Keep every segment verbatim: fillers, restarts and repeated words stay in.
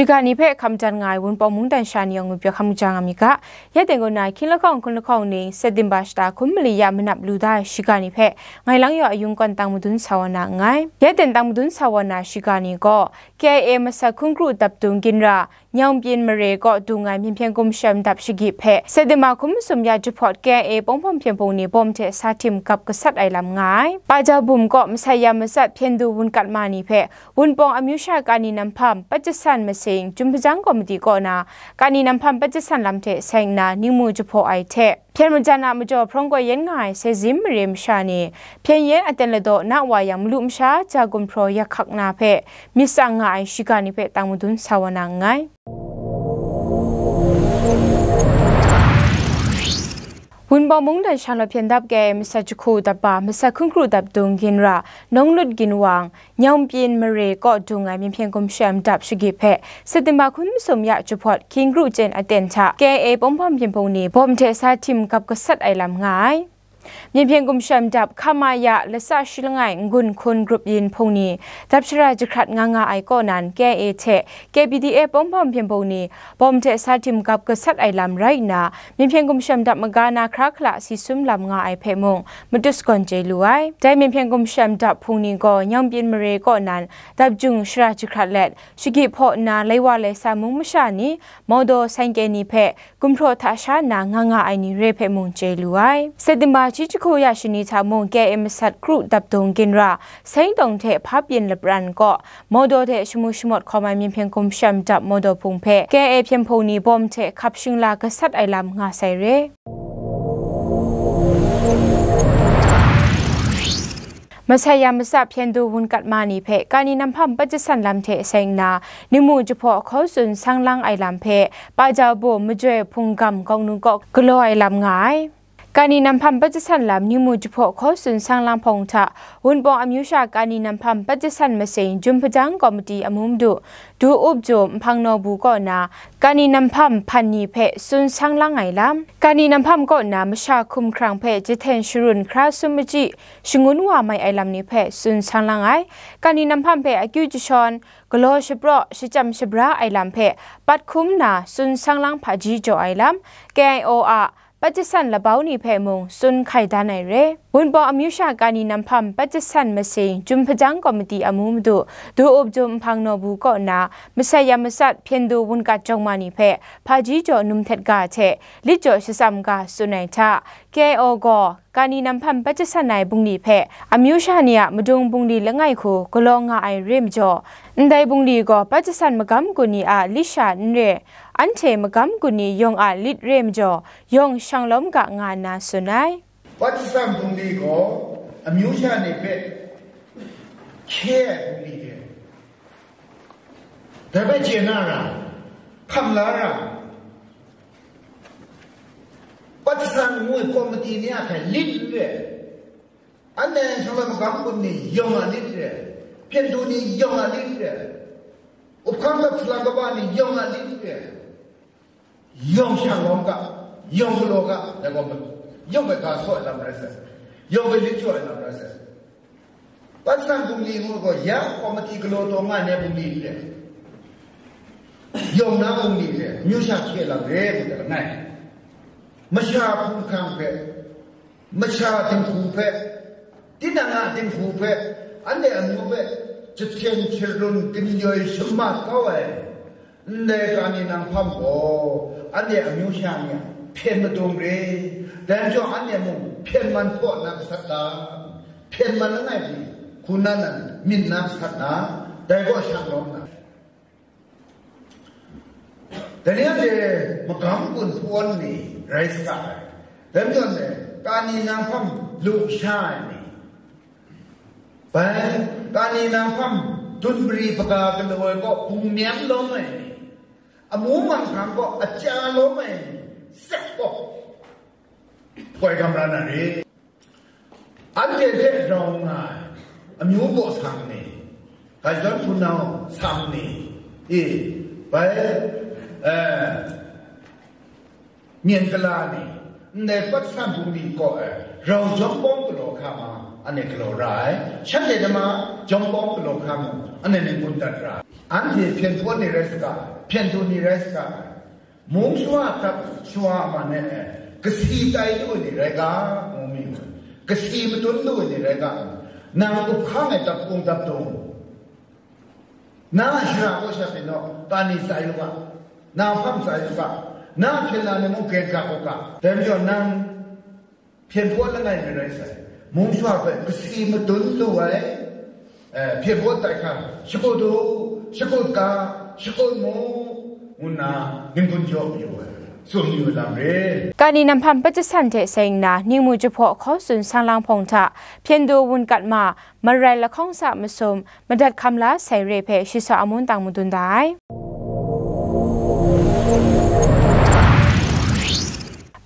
Shiga ni hpe hkam jan nga ai Wunpawng mungdan sha ni yawng ngwi pyaw hkam ja nga mi ga. Ya teng kaw na hkying lahkawng hkun lahkawng ning September shata hkun mali ya manap lu da ai shiga ni hpe ngai lang yaw ayung kawn tang madun sa wa na nngai. Ya teng tang madun sa wa na shiga ni gaw K I A masat hkun kru dap dung ginra Nyawng Pyin Mare kaw dung ai Myen Hpyen Gumshem dap shagip hpe September hkun masum ya jahpawt K I A pawng hpawng hpyen hpung ni bawm hte sa htim gap gasat ai lam nga ai. Paja bum kaw masai ya matsat hpyen du wun kat ma ni hpe Wunpawng amyu sha Kani Nam Hpam, Pajasan Masing, Jum Hpajang Komiti kaw na Kani Nam Hpam Pajasan lam hte seng nna ningmu jahpaw ai hte, hpyen majan a majaw hprawng koi yen nga ai Sezim mare masha ni, hpyen yen aten ladaw na wa yang malu masha ja gumhpraw yak hkak na hpe myit tsang nga ai shiga ni hpe tang madun sa wa na nngai. Wunpawng mungdan sha law hpyen dap K I A masat jahku dap ba, masat hkun kru dap dung ginra, Nawng Lut Ginwang, Nyawng Pyin Mare kaw dung ai Myen Hpyen Gumshem dap shagip hpe September hkun masum ya jahpawt hkying kru chyen aten hta K I A pawng hpawng hpyen hpung ni bawm hte sa htim gap gasat ai lam nga ai. Myen Hpyen Gumshem dap hka ma ya latsa shi langai n-gun hkun grup yin hpung ni dap shara jahkrat nga nga ai kaw nan K I A hte K P D F pawng hpawng hpyen hpung ni bawm hte sa htim gap gasat ai lam rai nna, Myen Hpyen Gumshem dap maga na hkra hkala si sum lam nga ai hpe mung matut sagawn chye lu ai. Dai Myen Hpyen Gumshem dap hpung ni gaw Nyawng Pyin Mare kaw nan dap jung shara jahkrat let, shagip hpaw nna lai wa lai sa mung masha ni, maudaw saingkye ni hpe gumhpraw hta sha nna nga nga ai ni re hpe mung chye lu ai. September shi jahku ya shani hta mung K I A masat kru dap dung ginra, Seng Tawng hte Hpa Pyin Lapran kaw, maudaw hte shamu shamawt hkawm ai Myen Hpyen Gumshem dap maudaw hpung hpe K I A hpyen hpung ni bawm hte hkap shingla gasat ai lam nga sai re. Masai ya matsa hpyen du wun kat ma ni hpe Kani Nam Hpam Pajasan lam hte seng nna, ningmu jahpaw hkaw tsun sang lang ai lam hpe Paja Bo Majoi Hpung Gam Gawng Nu kaw galaw ai lam nga ai. Kani Nam Hpam Pajasan lam ningmu jahpaw hkaw tsun sang lang hpawng hta, Wunpawng amyu sha Kani Nam Hpam Pajasan Masing Jum Hpajang Komiti amu madu, Du Up Jum Nhpang Naw Bu kaw na, Kani Nam Hpam hpan ni hpe tsun sang lang ai lam. Kani Nam Hpam kaw na masha hkum hkrang hpe jahten sharun hkra sum machyi shangun wa mai ai lam ni hpe tsun sang lang ai. Kani Nam Hpam hpe akyu jashawn, galaw shapraw, shachyam shabra ai lam hpe pat hkum nna tsun sang lang hpaji jaw ai lam, K I O a Pajasan labau ni hpe mung tsun hkai dan ai re. Wunpawng amyu sha Kani Nam Hpam Pajasan Masing Jum Hpajang Komiti amu madu, Du Up Jum Nhpang Naw Bu kaw na, masai ya matsat hpyen du wun kat jawng ma ni hpe hpaji jaw num htet ga hte lit jaw shatsam ga tsun ai hta, K I O gaw Kani Nam Hpam Pajasan ai bungli hpe amyu sha ni a madung bungli langai hku galaw nga ai re majaw, ndai bungli gaw Pajasan magam gun ni a lit sha n re, anhte magam gun ni yawng a lit re majaw, yawng shang lawm ga nga nna tsun ai. Pajasan bungli gaw amyu sha ni hpe hkye ai bungli hte, dai hpe chye na ra, hkam la ra, Pajasan ngu ai komiti ni a hpe lit n re, anhte shaloi magam gun ni yawng a lit re, hpyen du ni yawng a lit re, up hkang lat salang kaba ni yawng a lit re, yawng shang lawm ga, yawng galaw ga, dai gaw, yawng hpe ga saw ai lam rai sai, yawng hpe lit jaw ai lam rai sai. Pajasan bungli ngu gaw, ya komiti galaw taw nga ai ni bungli n re, yawng na bungli n re, amyu sha hkye lam re ngu ga langai. Masha hkum hkrang hpe, masha dinghku hpe, tinang a dinghku hpe, anhte amyu hpe jahten sharun ginyoi shamat kau ai, ndai Kani Nam Hpam gaw anhte amyu sha ni a hpyen madung re, dai majaw anhte mung hpyen man hpaw na gasat lam, hpyen man langai ni hku nan nan myit na gasat na, dai gaw shang lawm na. Dai ni anhte magam gun hpawn ni rai saga ai, dai majaw ndai Kani Nam Hpam lu sha ai ni, bai, Kani Nam Hpam dun mari hpaga galaw ai kaw bungmyam lawm ai ni, amu man hkrang kaw aja lawm ai ni, sek gaw, hpoi gam ra na re. Anhte hte rau nga ai amyu baw sang ni, gaidawn hpunau sang ni, e, bai, eh, myen gala ni, ndai Pajasan bungli kaw ai rau jawm bawng galaw hkra ma, Anhte galaw ra ai, shanhte namma jawm kawng galaw hkra mung, anhte ning-gun dat ra ai. Anhte hpyen hpawn ni rai saga, hpyen du ni rai saga, mung shawa hkrat shawa a man e, kasi tai lu ai ni rai ga, ngu mi, kasi madun lu ai ni rai ga, nang up hkang ai dap kung dap dung, na a shara kaw sha pyi naw, kani tsai u ga, na hpang tsai u ga, na hpyen la ni mung gyen ga u ga, dai majaw nang hpyen hpawn langai mi rai sai, mung shawa hpe kasi madun lu ai, eh, hpyen hpawn tai hkra, shakut u, shakut ga, shakut mu, ngu nna ning-gun jaw yu ai, tsun yu lam re. Kani Namhpam Pajasan hte seng nna, ningmu jahpaw hkaw tsun sang lang hpawng hta, hpyen du wun kat ma, marai lahkawng sa masum, madat hkam la sai re hpe shi sa a mun tang madun da ai.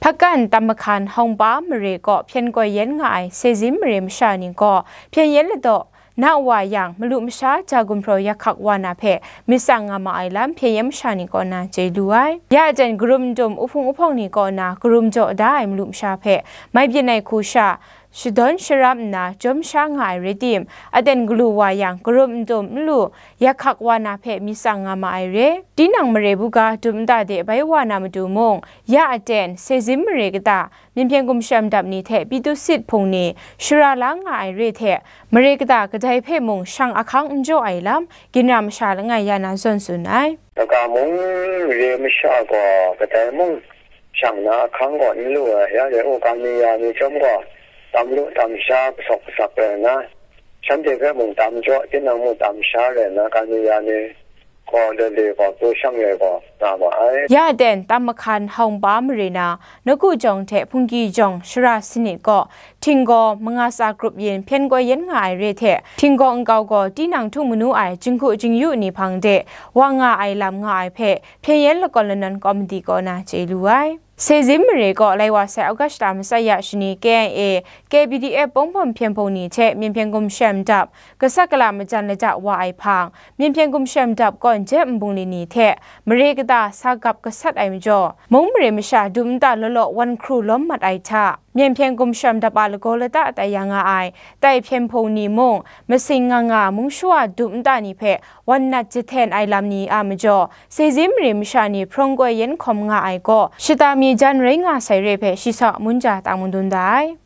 Hpakan tam mahkan hawng pa mare kaw hpyen koi yen nga ai Sezim mare masha ni gaw hpyen yen ladaw na wa yang, malu masha ja gumhpraw yak hkak wa na hpe myit tsang nga ma ai lam hpyen yen masha ni kaw na chye lu ai. Ya jan karum n dum uhpung uhpawng ni kaw na karum jaw da ai malu masha hpe mai byin ai hku sha, shadawn sharam nna jawm sha nga ai rai tim, aten galu wa yang, karum n dum n lu, yak hkak wa na hpe myit tsang nga ma ai re. Tinang mare buga dum nta de bai wa na matu mung, ya aten, Sezim mare kata, Myen hpyen gumshem dap ni hte Pyitusit hpung ni shara la nga ai re hte, mare kata kadai hpe mung shang ahkang n jaw ai lam, ginra masha langai ya na zawn tsun ai. Daga mung mare masha gaw kadai mung shang na ahkang gaw n lu ai, ya re, u, kani ya ni chyawm gaw, tam lu tam sha, kasawk kasak rai nna, shanhte hpe mung tam jaw, tinang mung tam sha rai nna, kani ya ni gaw, lale gaw, pru shang rai gaw, nga ma ai. Ya aten, tam mahkan hawng pa mare na, Naku jawng hte Hpungki jawng shara sanit gaw, htinggaw manga tsa grup yin hpyen koi yen nga ai re hte, htinggaw nkau gaw tinang htung manu ai jinghku jingyu ni hpang de wa nga ai lam nga ai hpe, hpyen yen lakawn lanawn kawmadi kaw na chye lu ai. Sezim mare kaw lai wa sai August lata matsat ya shani K I A, K P D F Pawng Hpawm Hpyen Hpung ni hte Myen hpyen gumshem dap, gasat gala majan lada wa ai hpang, Myen hpyen gumshem dap kawn jep nbungli ni hte mare kata sa gap gasat ai majaw, mung mare masha dum nta law law wan hkru lawm mat ai hta, Myen hpyen gumshem dap a lagaw lata tai ya nga ai, tai hpyen hpung ni mung, masing nga nga mung shawa dum nta ni hpe wan nat jahten ai lam ni a majaw, Sezim mare masha ni hprawng koi yen hkawm nga ai gaw, shata mi jan rai nga sai re hpe shi sa mun ja tang madun da ai.